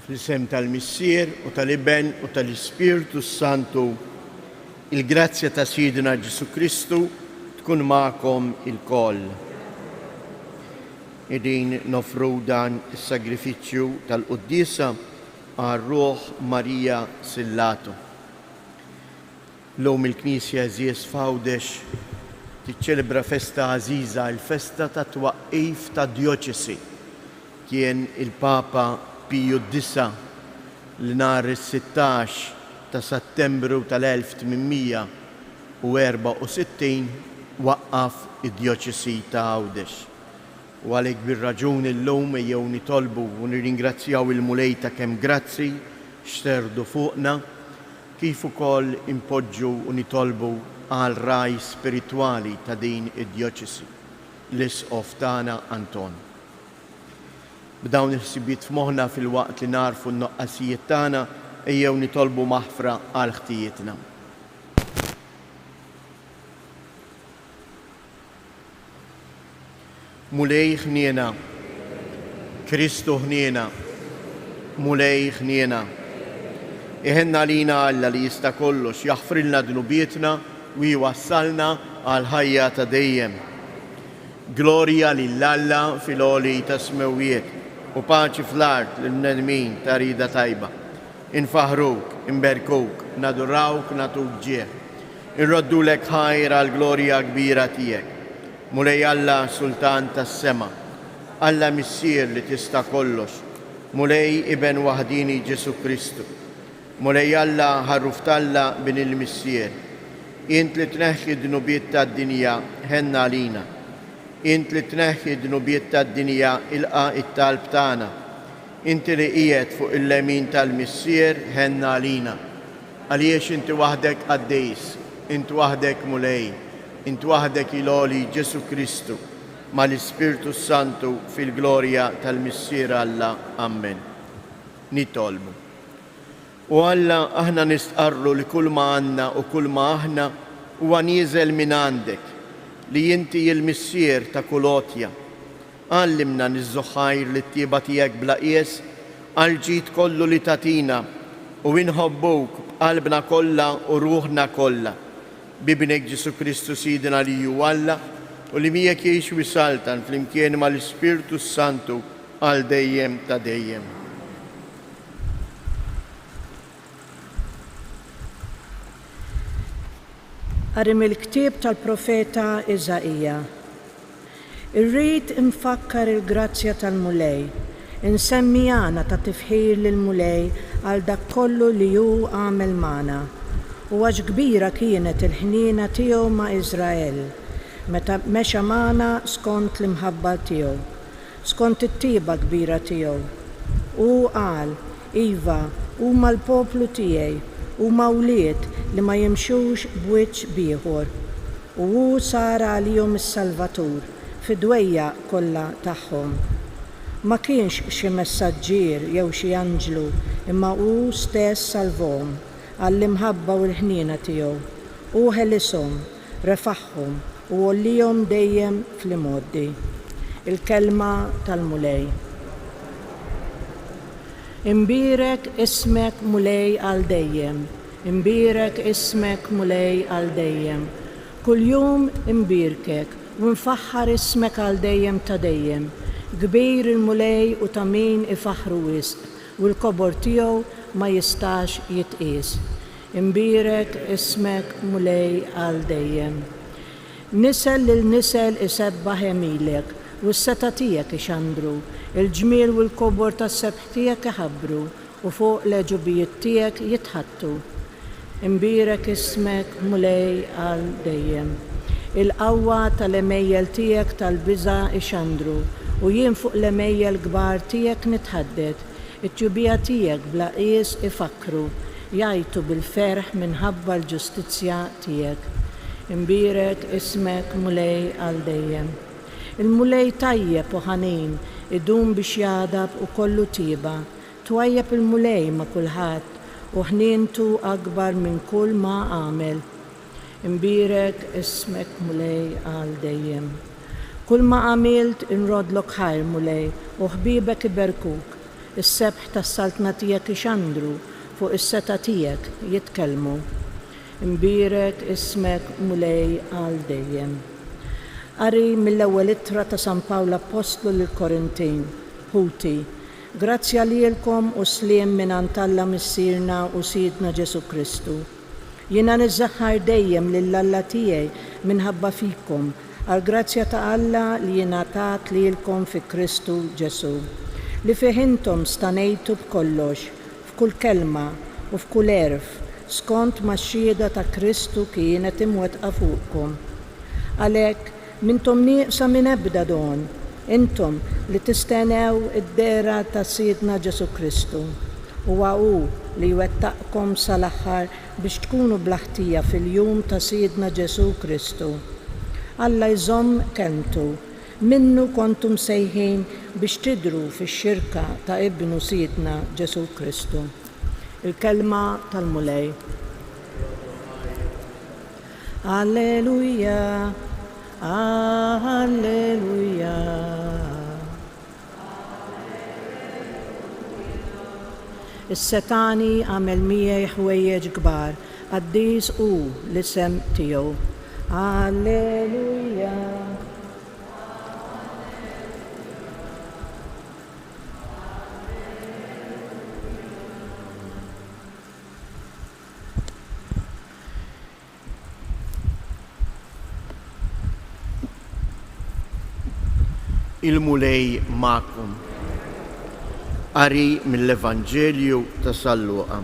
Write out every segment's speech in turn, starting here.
Fl-isem tal-Missier u tal-Iben u tal-Ispirtu s-Santu, il-grazzja ta' Sidna Ġesù Kristu tkun magħkom ilkoll. Qegħdin noffru dan is-sagrifiċċju tal-quddiesa għal ruħ Maria Sillato. Illum il-Knisja għeżież f'Għawdex tiċċelebra festa għażiża, il-festa tat-twaqqif tad-djoċesi. Kien il-Papa Piju d-Disa' li nhar is-sittax ta' Settembru tal-1864 waqqaf id-djoċesi ta' Għawdex. U għalhekk bir-raġun illum ejjew nitolbu u nirringrazzjaw il-Mulej ta' kemm grazzi xterdu fuqna, kif ukoll inpoġġu u nitolbu għal ragħaj spiritwali ta' din id-djoċesi, l-Isqof tagħna Anton. B'dawn il-ħsibijiet f'moħħna filwaqt li nagħrfu n-noqqasijiet tagħna, ejjew nitolbu maħfra għal ħtijietna. Mulej ħniena. Kristu ħniena. Mulej ħniena. Iħenn għalina Alla li jista' kollox, jaħfrilna dnubietna u jwassalna għall-ħajja ta' dejjem. Glorja lil Alla fil-għoli tas-smewwiet u paċi fl-art lill-bnedmin ta' rieda tajba. Infaħħruk, inberkuk, nadurawk, nagħtuk ġieħ. Irroddulek ħajr għall-glorja kbira tiegħek. Mulej Alla, Sultan tas-sema, Alla Missier li tista' kollox, Mulej Iben waħdieni Ġesù Kristu, Mulej Alla, Ħaruf t'Alla, Bin il-Missier, int li tneħħi d-dnubiet tad-dinja, ħenn għalina. Int li tneħħi d-dnubiet tad-dinja, ilqa' t-talb tagħna. Inti li qiegħed fuq il-lemin tal-Missier, ħenn għalina. Għaliex inti waħdek qaddis, int waħdek Mulej, int waħdek il-Għoli Ġesù Kristu, mal-Ispirtu s-Santu fil-glorja tal-Missier Alla. Ammen. Nitolbu. O Alla, aħna nistqarru li kulma għandna u kulma aħna huwa nieżel minn għandek, li inti l-Missier ta' kull għotja. Għallimna niżżu ħajr lit-tjieba tiegħek bla qies għall-ġid kollu li tagħtina u inħobbuk b'qalbna kollha u ruħna kollha. B'Ibnek Ġesù Kristu Sidna li hu Alla u li miegħek jgħix u jsaltan flimkien mal-Ispirtu s-Santu għal dejjem ta' dejjem. Qari mill-ktieb tal-profeta Iżaija. Irrid infakkar il-grazzja tal-Mulej, insemmi għana ta' tifħir lill-Mulej għal dak kollu li hu għamel magħna, u għax kbira kienet il-ħniena tiegħu ma' Iżrael, meta mexa magħna skont l-imħabba tiegħu, skont it-tjieba kbira tiegħu. Hu qal, Iva, huma l-poplu tiegħi, huma wlied li ma jimxux b'wiċċ b'ieħor. U hu sar għalihom is-Salvatur fid-dwejjaq kollha tagħhom. Ma kienx xi messaġġier jew xi anġlu imma hu stess salvahom għall-imħabba u l-ħniena tiegħu. Hu ħelishom, refagħhom u għolliehom dejjem fl-imgħoddi. Il-Kelma tal-Mulej. Imbierek ismek Mulej għal dejjem. Imbierek ismek, Mulej, għal dejjem. Kuljum imbierkek, u nfaħħar ismek għal dejjem ta' dejjem. Kbir il-Mulej u ta' min ifaħħru wisq, u l-kobor tiegħu ma jistax jitqies. Imbierek ismek, Mulej, għal dejjem. Nisel lil nisel isebbaħ għemilek, u s-setgħa tiegħek ixandru. Il-ġmiel u l-kobor tas-sebħ tiegħek iħabbru, U fuq l-għeġubijiet tiegħek jitħaddtu. Imbierek ismek, Mulej, għal dejjem. Il-qawwa tal-għemejjel tiegħek tal-biża' ixandru, u jien fuq l-għemejjel kbar tiegħek nitħaddet. It-tjubija tiegħek bla qies ifakkru, jgħajtu bil-ferħ minħabba l-ġustizzja tiegħek. Imbierek ismek, Mulej, għal dejjem. Il-Mulej tajjeb u ħanin, idum biex jagħdab u kollu tjieba. Twajjeb il-Mulej ma' kulħadd, u ħnientu akbar minn kull ma għamel. Imbierek ismek, Mulej, għal dejjem. Kull ma għamilt inroddlok ħajr, Mulej, u ħbiebek iberkuk. Is-sebħ tas-saltna tiegħek ixandru, fuq is-setgħa tiegħek jitkellmu. Imbierek ismek, Mulej, għal dejjem. Qari mill-Ewwel Ittra ta' San Pawl Appostlu lill-Korintin, Ħuti, grazzja lilkom u sliem mingħand Alla Missierna u Sidna Ġesù Kristu. Jiena niżżaħħar dejjem lil Alla tiegħi minħabba fikom, għall-grazzja ta' Alla li ingħatat lilkom fi Kristu Ġesù, li fih intom stagħnejtu b'kollox, f'kull kelma u f'kull għerf, skont ma x-xhieda ta' Kristu kienet imwettqa fuqkom. Għalhekk, m'intom nieqsa minn ebda don, intom li tistennew id-dehra ta' Sidna Ġesù Kristu. Huwa hu li jwettaqkom sal-aħħar biex tkunu bla ħtija fil-jum ta' Sidna Ġesù Kristu. Alla jżomm kelmtu. Minnu kontu msejħin biex tidhru fix-xirka ta' Ibnu Sidna Ġesù Kristu. Il-Kelma tal-Mulej. Alleluja, Alleluja. Is-Setgħani għamel miegħi ħwejjeġ kbar, qaddis hu l-isem tiegħu. Alleluja. Il-Mulej magħkom. Qari mill-Evanġelju ta' San Luqa.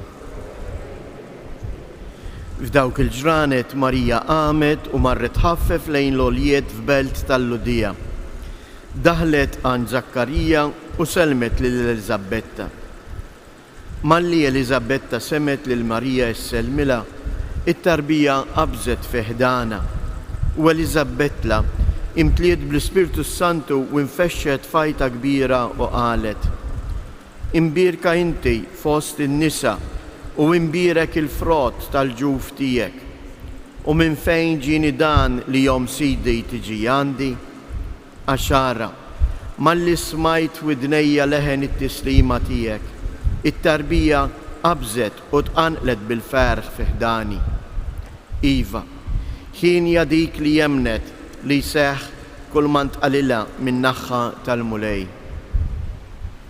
F'dawk il-ġranet Marija qamet u marret tħaffef lejn l-għoljiet f'belt tal-Lhudija. Daħlet għand Żakkarija u sellmet lil Eliżabbetta. Malli Eliżabetta semgħet lil Marija issellmilha, it-tarbija qabżet fi ħdanha. U Eliżabettla imtliet bl-Ispirtu s-Santu u infexxet f'għajta kbira u qalet, Imbierka inti fost in-nisa u imbierek il-frott tal-ġuf tiegħek. U minn fejn ġieni dan li omm Sidi tiġi għandi? Għax ara, malli smajt f'widnejja leħen it-tislima tiegħek, it-tarbija qabżet u tqanqlet bil-ferħ fi ħdani. Iva, hienja dik li emmnet li jseħħ kulma ntqalilha min-naħha tal-Mulej.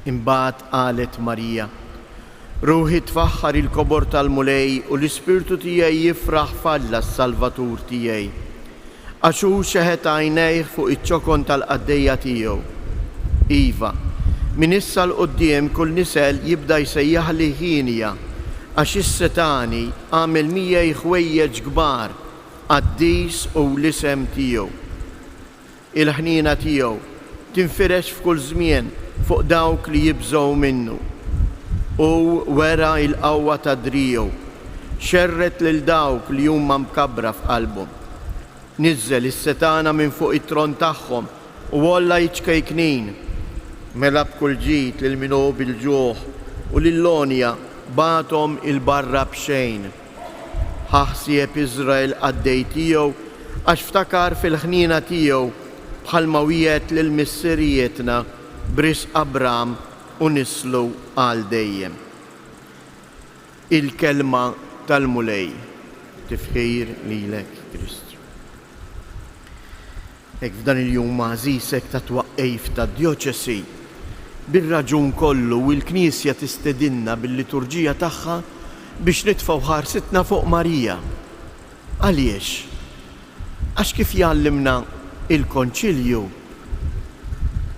Imbagħad qalet Marija, Ruħi tfaħħar il-kobor tal-Mulej u l-ispirtu tiegħi jifraħ f'Alla s-Salvatur tiegħi. Għax hu xeħet għajnejh fuq iċ-ċokon tal-qaddejja tiegħu. Iva, minn issa 'l quddiem kull nisel jibda jsejjaħli hienja, għax is-Setgħani għamel miegħi ħwejjeġ kbar, qaddis hu l-isem tiegħu. Il-ħniena tiegħu tinfirex f'kull żmien fuq dawk li jibżgħu minnu. Hu wera l-qawwa ta' driegħu, xerred lil dawk li huma mkabbra f'qalbhom. Niżżel is-setgħana minn fuq it-tron tagħhom u għolla ċ-ċkejknin. Mela b'kull ġid lil min hu bil-ġuħ u lill-għonja bagħathom 'il barra b'xejn. Ħa ħsieb Iżrael qaddej tiegħu, għax ftakar fil-ħniena tiegħu, bħalma wiegħed lil missirijietna b'risq Abram u nislu għal dejjem. Il-Kelma tal-Mulej. Tifħir lilek, Kristu. Hekk f'dan il-jum għażiż hekk ta' twaqqif tad-djoċesi, bir-raġun kollu il-Knisja tistedinna bil-liturġija tagħha biex nitfgħu ħarsitna fuq Marija. Għaliex? Għax kif jgħallimna il-Konċilju,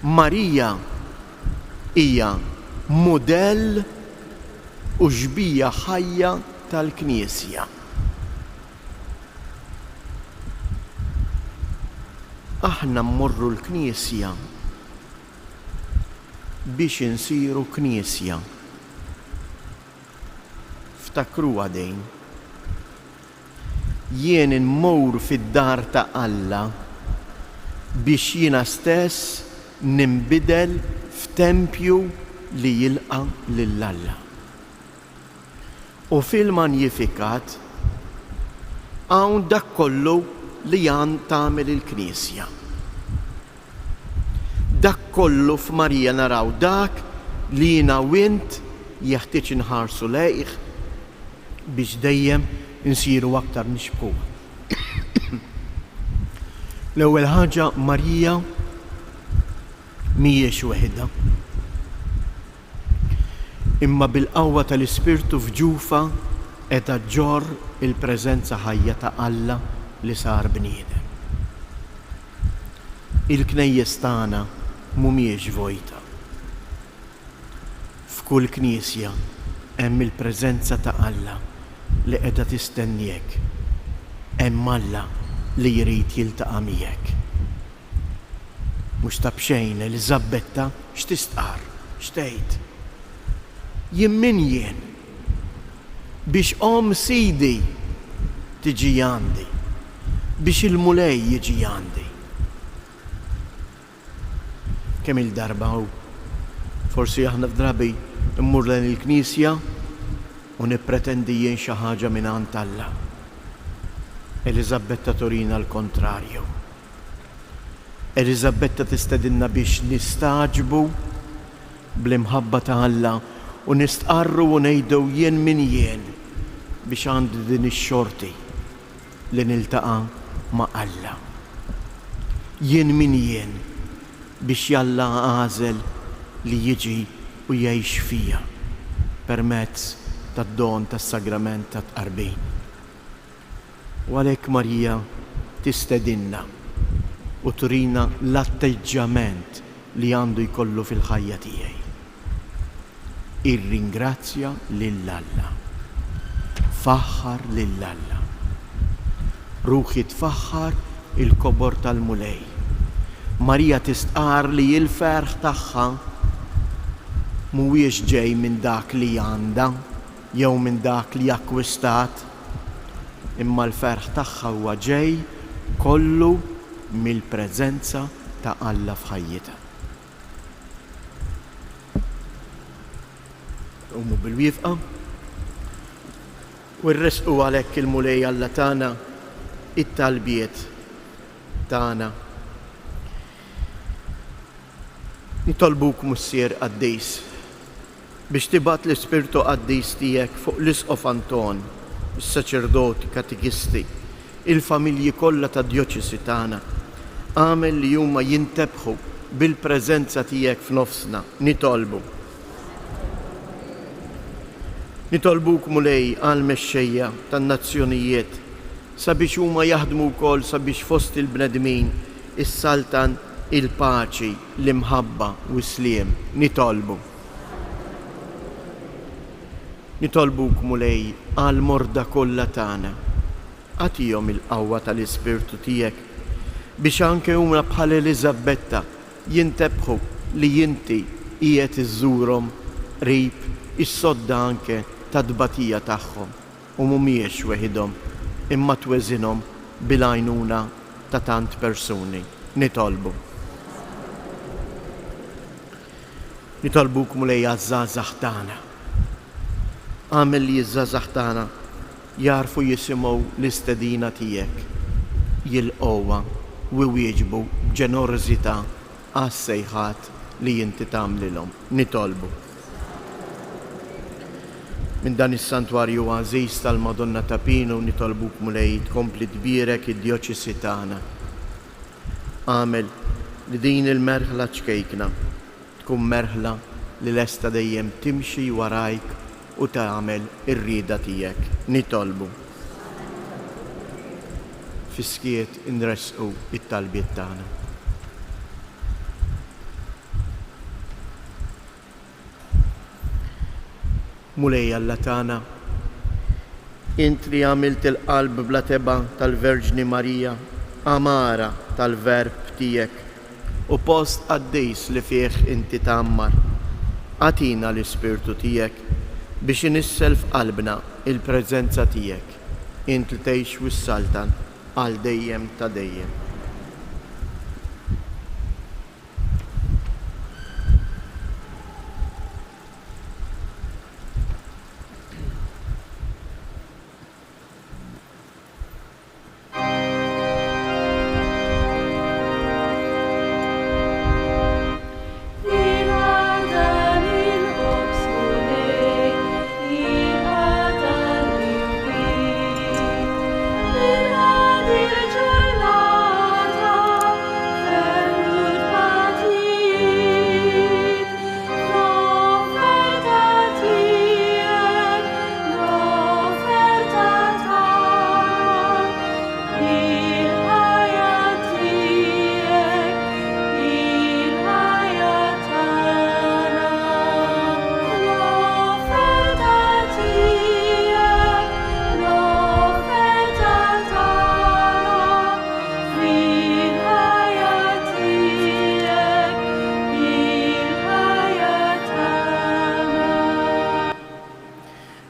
Marija hija mudell u xbija ħajja tal-Knisja. Aħna mmorru l-knisja biex insiru knisja. Ftakruha din. Jien immur fid-dar ta' Alla biex jiena stess ninbidel f'tempju li jilqa' lil Alla. U fil-Magnificat hawn dak kollu li għand tagħmel il-Knisja. Dak kollu f'Marija naraw dak li jiena u int jeħtieġ inħarsu lejh biex dejjem insiru aktar nixbhuh. L-ewwel ħaġa Marija mhijiex weħidha. Imma bil-qawwa tal-Ispirtu f'ġufha qiegħda ġġorr il-preżenza ħajja ta' Alla li sar bniedem. Il-knejjes tagħna mhumiex vojta. F'kull knisja hemm il-preżenza ta' Alla li qiegħda tistenniek. Hemm Alla li jrid jiltaqa' miegħek. Mhux ta' b'xejn Eliżabetta x'tistqarr, x'tgħid? Jien min jien biex omm Sidi tiġi għandi, biex il-Mulej jiġi għandi? Kemm-il darba u forsi aħna f'drabi mmur lejn il-knisja u nippretendi jien xi ħaġa mingħand Alla. Eliżabetta turina l-kontrarju. Eliżabetta tistedinna biex nistagħġbu bl-imħabba ta' Alla u nistqarru u ngħidu jien min jien biex għandi din ix-xorti li niltaqa' ma' Alla. Jien min jien biex Alla għażel li jiġi u jgħix fija permezz tad-don tas-sagrament tat-tqarbin. U għalhekk Marija tistedinna u turina l-atteġġjament li għandu jkollu fil-ħajja tiegħi. Irringrazzja lil Alla. Faħħar lil Alla. Ruħi tfaħħar il-kobor tal-Mulej. Marija tistqarr li l-ferħ tagħha mhuwiex ġej minn dak li għandha jew minn dak li akkwistat, imma l-ferħ tagħha huwa ġej kollu mill-preżenza ta' Alla f'ħajjitha. Qumu bil-wieqfa u rressqu għalhekk il-Mulej Alla tagħna it-talbiet tagħna. Nitolbuk Missier Qaddis biex tibgħat l-Ispirtu Qaddis tiegħek fuq l-Isqof Anton, is-saċerdoti, katekisti, il-familji kollha tad-djoċesi tagħna. Agħmel li huma jintebħu bil-preżenza tiegħek f'nofsna. Nitolbu. Nitolbuk, Mulej, għall-mexxejja tan-nazzjonijiet sabiex huma jaħdmu wkoll sabiex fost il-bnedmin issaltan il-paċi, l-imħabba u s-sliem. Nitolbu. Nitolbuk, Mulej, għall-morda kollha tagħna. Agħtihom il-qawwa tal-Ispirtu tiegħek biex anke huma bħal Eliżabetta jintebħu li inti qiegħed iżżurhom qrib is-sodda anke tat-tbatija tagħhom u mhumiex weħidhom imma tweżinhom bil-għajnuna ta' tant persuni. Nitolbu. Nitolbuk Mulej għaż-żgħażagħ tagħna. Agħmel li ż-żgħażagħ tagħna jagħrfu jisimgħu l-istedina tiegħek, jilqgħuha u jwieġbu b'ġenerożità għas-sejħat li inti tagħmlilhom. Nitolbu. Minn dan is-santwarju għażiż tal-Madonna ta' Pinu nitolbuk Mulej tkompli tbierek id-djoċesi tagħna. Agħmel li din il-merħla ċkejkna tkun merħla li lesta dejjem timxi warajk u tagħmel ir-rieda tiegħek. Nitolbu. Fis-skiet inressqu t-talbiet tagħna. Mulej Alla tagħna, int li għamilt il-qalb bla tebgħa tal-Verġni Marija għamara tal-Verb tiegħek u post qaddis li fih inti tgħammar, agħtina l-Ispirtu tiegħek biex inissel f'qalbna l-preżenza tiegħek, int li tgħix u ssaltan għal dejjem ta' dejjem.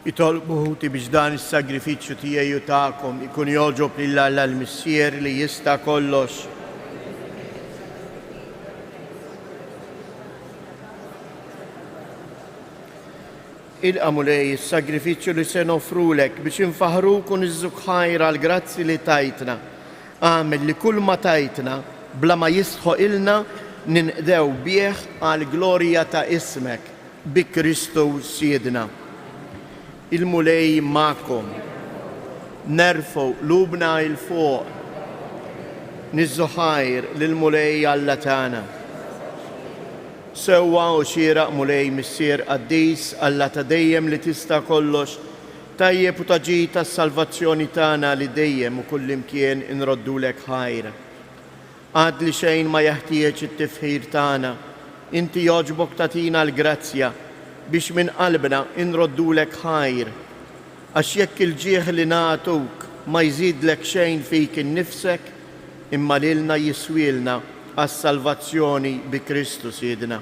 Itolbu ħuti biex dan is-sagrifiċċju tiegħi u tagħkom ikun jogħġob lil Alla l-Missier li jista' kollox. Ilqa' Mulej is-sagrifiċċju li se noffrulek biex infaħħruk u niżżuk ħajr għall-grazzi li tajtna. Agħmel li kulma tajtna bla ma jistħoqilna ninqdew bih għall-glorja ta' ismek. Bi Kristu Sidna. Il-Mulej magħkom. Nerfgħu qlubna 'l fuq. Niżżu ħajr lill-Mulej Alla tagħna. Sewwa u xieraq Mulej Missier qaddis, Alla ta' dejjem li tista' kollox, tajjeb u ta' ġid għas-salvazzjoni tagħna li dejjem u kullimkien inroddulek ħajr. Għad li xejn ma jeħtieġ it-tifħir tagħna, inti jogħġbok tagħtina l-grazzja biex minn qalbna nroddulek ħajr. Għax jekk il-ġieħ li nagħtuk ma jżidlek xejn fik innifsek, imma lilna jiswielna għas-salvazzjoni bi Kristu Sidna.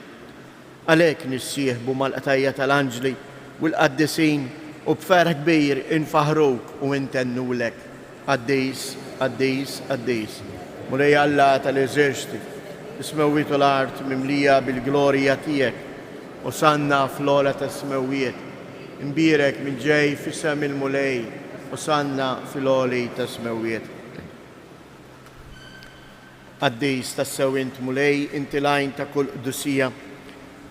Għalhekk nissieħbu mal-qtajja' tal-anġli u l-qaddisin u b'ferħ kbir infaħħruk u ntennulek, Qaddis, qaddis, qaddis, Mulej Alla tal-eżerċti, is-smewwiet u l-art mimlija bil-glorja tiegħek. Osanna fl-ogħla tas-smewwiet. Imbierek min ġej f'isem il-Mulej, Osanna fil-għoli tas-smewwiet. Qaddis tassew int, Mulej, inti l-għajn ta' kull qdusija.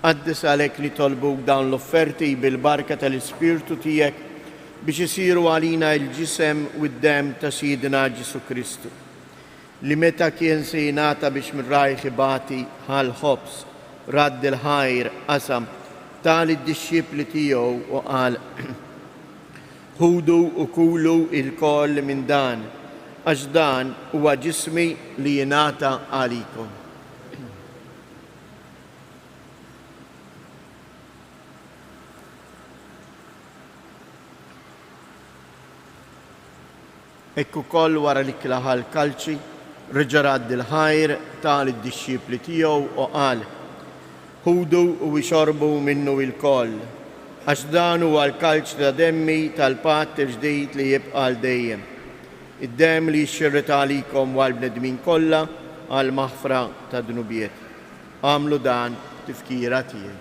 Qaddis għalhekk nitolbuk dawn l-offerti bil-barka tal-Ispirtu tiegħek biex isiru għalina l-ġisem u d-demm ta' Sidna Ġesù Kristu, li meta kien se jingħata biex minn rajh ibati, ħa l-ħobż, radd il-ħajr, qasam, ta lid-dixxipli tiegħu u qal, Ħudu u kulu ilkoll minn dan, għax dan huwa ġismi li jingħata għalikom. Hekk ukoll wara l-ikla ħa l-kalċi, reġa' radd il-ħajr, ta lid-dixxipli tiegħu u qal, Ħudu u ixorbu minnu ilkoll, għax dan huwa l-kalċ ta' demmi tal-patt il-ġdid li jibqa' għal dejjem, id-demm li jixxerred għalikom u għall-bnedmin kollha għall-maħfra tad-dnubiet. Agħmlu dan b'tifkira tiegħi.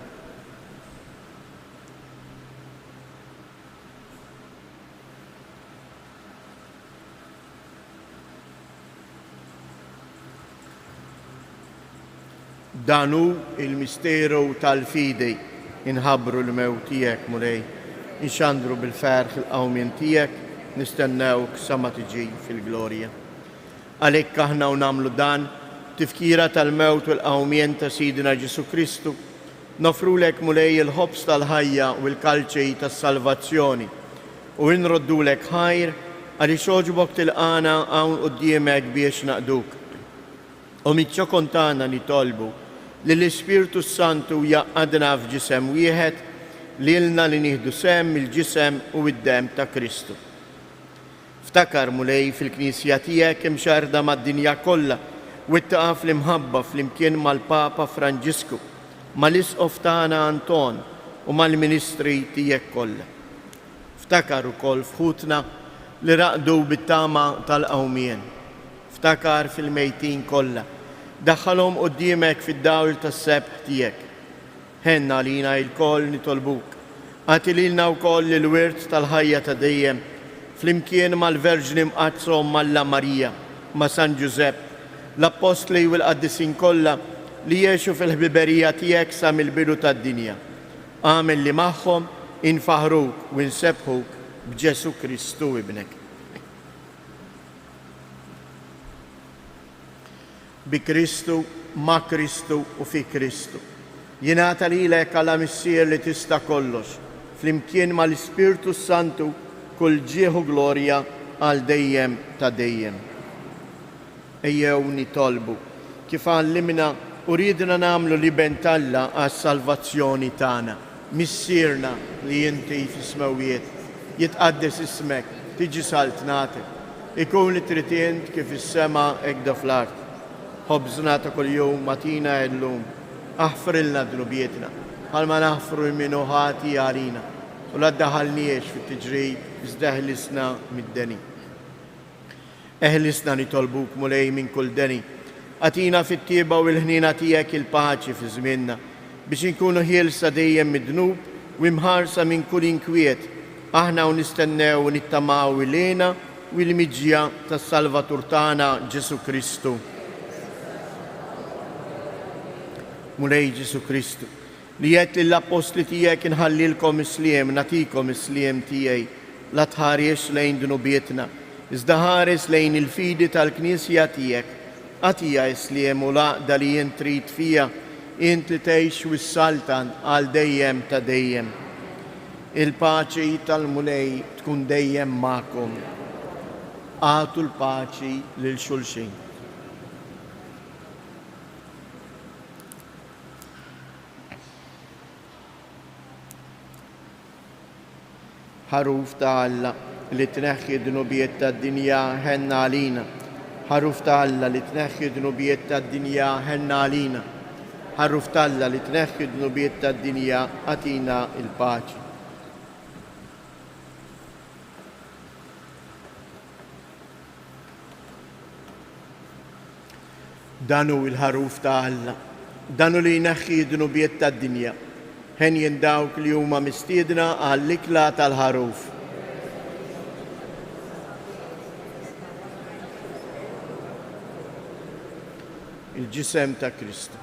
Dan hu l-misteru tal-fidi, inħabbru l-mewt tiegħek, Mulej, inxandru bil-ferħ il-qawmien tiegħek, nistennewk sa ma tiġi fil-glorja. Għalhekk aħna u nagħmlu dan, b'tifkira tal-mewt u l-qawmien ta' Sidna Ġesù Kristu, noffrulek, Mulej, il-ħobż tal-ħajja u l-kalċi tas-salvazzjoni, u inroddulek ħajr għaliex għoġbok tilqagħna hawn quddiemek biex naqduk. U miċ-ċokon tagħna nitolbu li l-Ispirtu s-Santu jgħaqqadna f'ġisem wieħed, lilna li nieħdu sehem mill-ġisem u d-demm ta' Kristu. Ftakar, Mulej, fil-Knisja tiegħek imxerrda mad-dinja kollha, wettaqha fl-imħabba flimkien mal-Papa Franġisku, mal-Isqof tagħna Anton u mal-ministri tiegħek kollha. Ftakar ukoll f'ħutna li raqdu bit-tama tal-qawmien. Ftakar fil-mejtin kollha. Daħħalhom quddiemek fid-dawl tas-sebħ tiegħek. Ħenn għalina ilkoll nitolbuk. Agħti lilna wkoll il-wirt tal-ħajja ta' dejjem, flimkien mal-Verġni Mqaddsa Omm Alla Marija, ma' San Ġużepp, l-Appostli u l-qaddisin kollha li għexu fil-ħbiberija tiegħek sa mill-bidu tad-dinja. Agħmel li magħhom infaħħruk u nsebbħuk b'Ġesù Kristu Ibnek. Bi Kristu, ma' Kristu u fi Kristu. Jingħata lilek, Alla Missier li tista' kollox, flimkien mal-Ispirtu s-Santu, kull ġieħ u glorja għal dejjem ta' dejjem. Ejjew nitolbu, kif għallimna u riedna nagħmlu l-Iben t'Alla għas-salvazzjoni tagħna. Missierna li inti fis-smewwiet, jitqaddes ismek, tiġi saltnatek, ikun li trid int kif fis-sema hekk fl-art. Ħobżna ta' kuljum agħtina illum. Aħfrilna dnubietna, bħalma naħfru 'l min hu ħati għalina. U la ddaħħalniex fit-tiġrib, iżda eħlisna mid-deni. Eħlisna nitolbuk, Mulej, minn kull deni. Agħtina fit-tjieba u l-ħniena tiegħek il-paċi fi żmienna, biex inkunu ħielsa dejjem mid-dnub u imħarsa minn kull inkwiet, aħna u nistennew u nittamaw il-hena u l-miġja tas-Salvatur tagħna Ġesù Kristu. Mulej Ġesù Kristu, li għedt lill-appostli tiegħek inħallilkom is-sliem, nagħtikom is-sliem tiegħi, la tħarisx lejn dnubietna, iżda ħares lejn il-fidi tal-Knisja tiegħek. Agħtiha s-sliem u l-għaqda li int trid fiha, int li tgħix u ssaltan għal dejjem ta' dejjem. Il-paċi tal-Mulej tkun dejjem magħkom. Agħtu l-paċi lil xulxin. Ħaruf ta' Alla li tneħħi d-dnubiet tad-dinja, ħenna għalina. Ħaruf ta' Alla li tneħħi d-dnubiet tad-dinja, ħenna għalina. Ħaruf t'Alla li tneħħi d-dnubiet tad-dinja, agħtina l-paċi. Dan hu l-Ħaruf ta' Alla, dan hu li jneħħi d-dnubiet tad-dinja. Henjin dawk li huma mistiedna għall-ikla tal-Ħaruf. Il-ġisem ta' Kristu.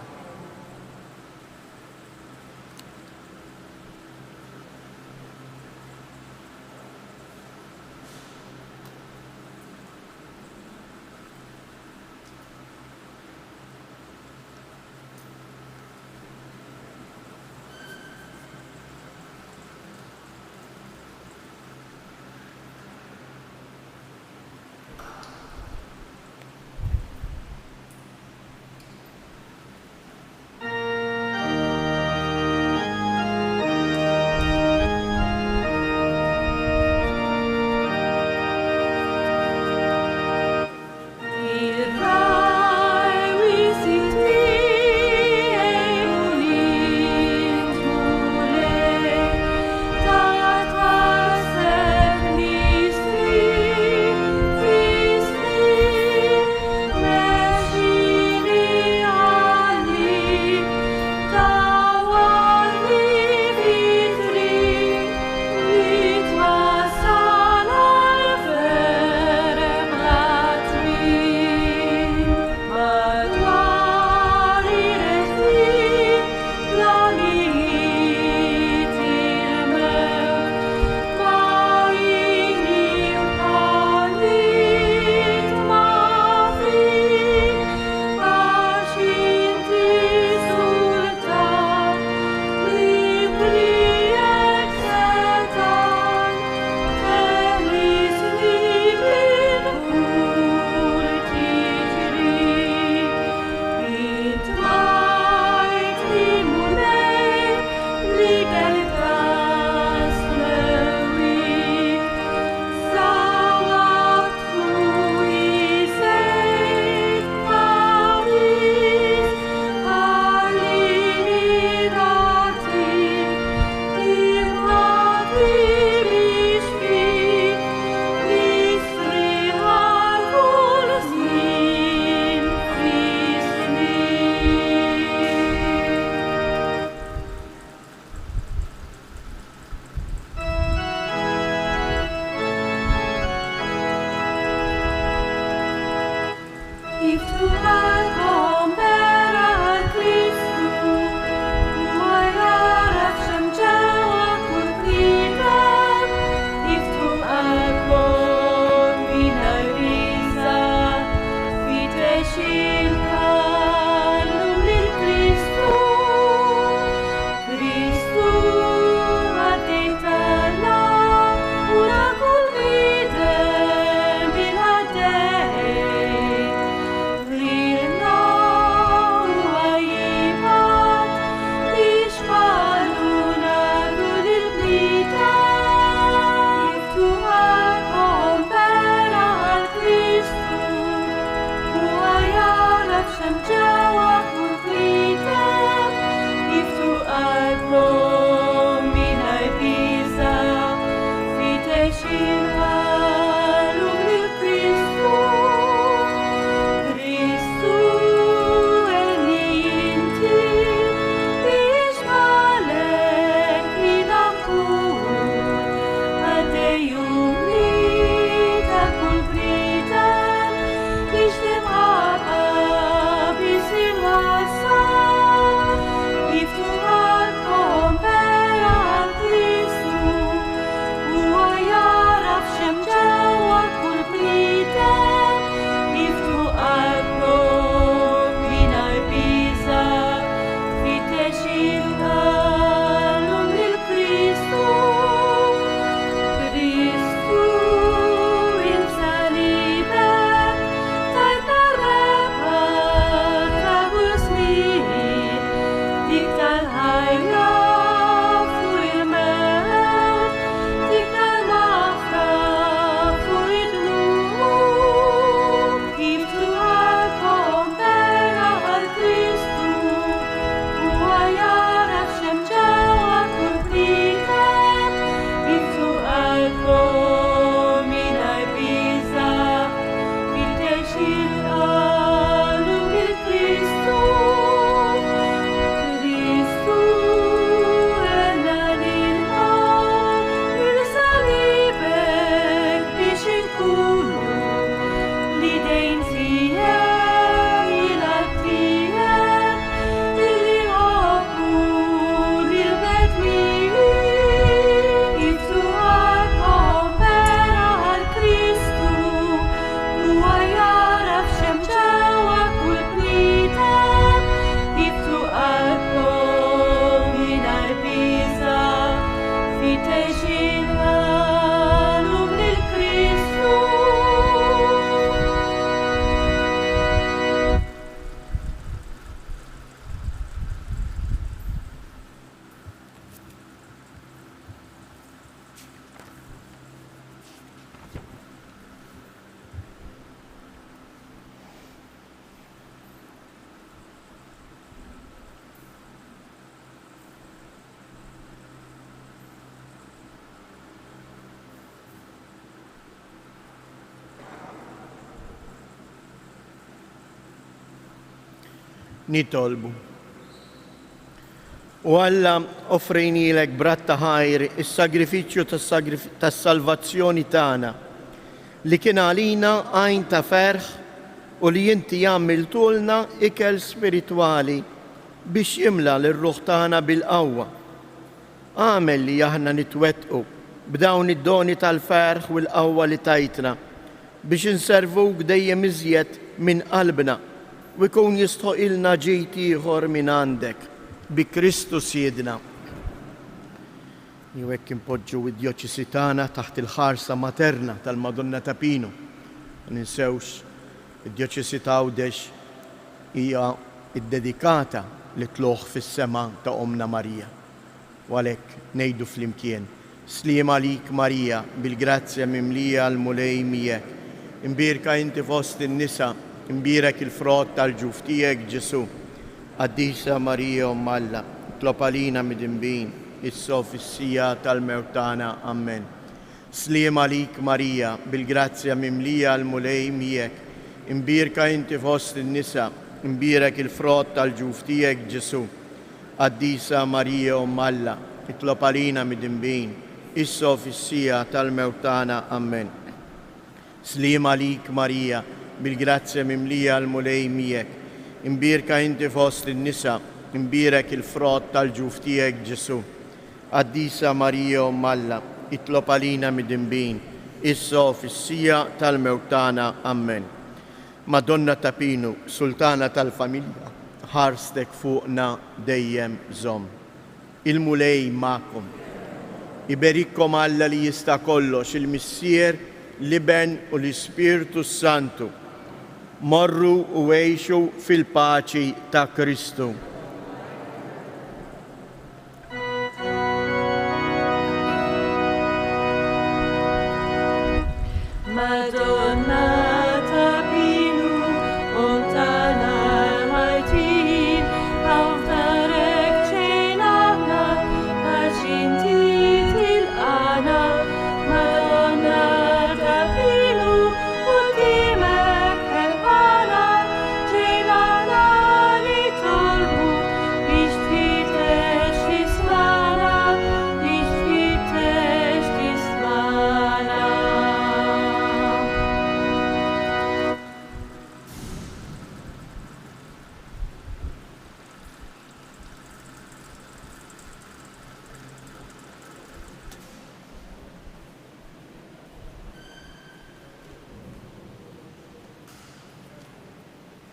Nitolbu. O Alla, offrejnielek b'radd ta' ħajr is-sagrifiċċju tas-salvazzjoni tagħna, li kien għalina għajn ta' ferħ u li inti għamiltulna ikel spiritwali biex jimla lir-ruħ tagħna bil-qawwa. Agħmel li aħna nitwettqu b'dawn id-doni tal-ferħ u l-qawwa li tajtna, biex inservuk dejjem iżjed minn qalbna u jkun jistħoqilna ġid ieħor minn għandek, bi Kristu Sidna. Jew hekk inpoġġu id-djoċesi tagħna taħt il-ħarsa materna tal-Madonna ta' Pinu. Ma ninsewx, id-djoċesi ta' Għawdex hija ddedikata lit-tlugħ fis-sema ta' Ommna Marija. U għalhekk ngħidu flimkien, Sliem għalik Marija, bil-grazzja mimlija l-Mulej miegħek. Imbierka inti fost in-nisa, imbierek il-frott tal-ġuf tiegħek Ġesù. Qaddisa Marija Omm Alla, itlob għalina midinbin, issa u fis-siegħa tal-mewt tagħna. Ammen. Sliem għalik Marija, bil-grazzja mimlija l-Mulej miegħek. Imbierka inti fost in-nisa, imbierek il-frott tal-ġuf tiegħek Ġesù. Qaddisa Marija Omm Alla, itlob għalina midinbin, issa u fis-siegħa tal-mewt tagħna. Ammen. Sliem għalik Marija, bil-grazzja mimlija l-Mulej miegħek. Imbierka inti fost in-nisa, imbierek il-frott tal-ġuf tiegħek Ġesù. Qaddisa Marija Omm Alla, itlob għalina midinbin, issa u fis-siegħa tal-mewt tagħna. Ammen. Madonna ta' Pinu, Sultana tal-familja, ħarstek fuqna dejjem żomm. Il-Mulej magħkom. Iberikkom Alla li jista' kollox, il-Missier, l-Iben u l-Ispirtu s-Santu. Morru u għixu fil-paċi ta' Kristu.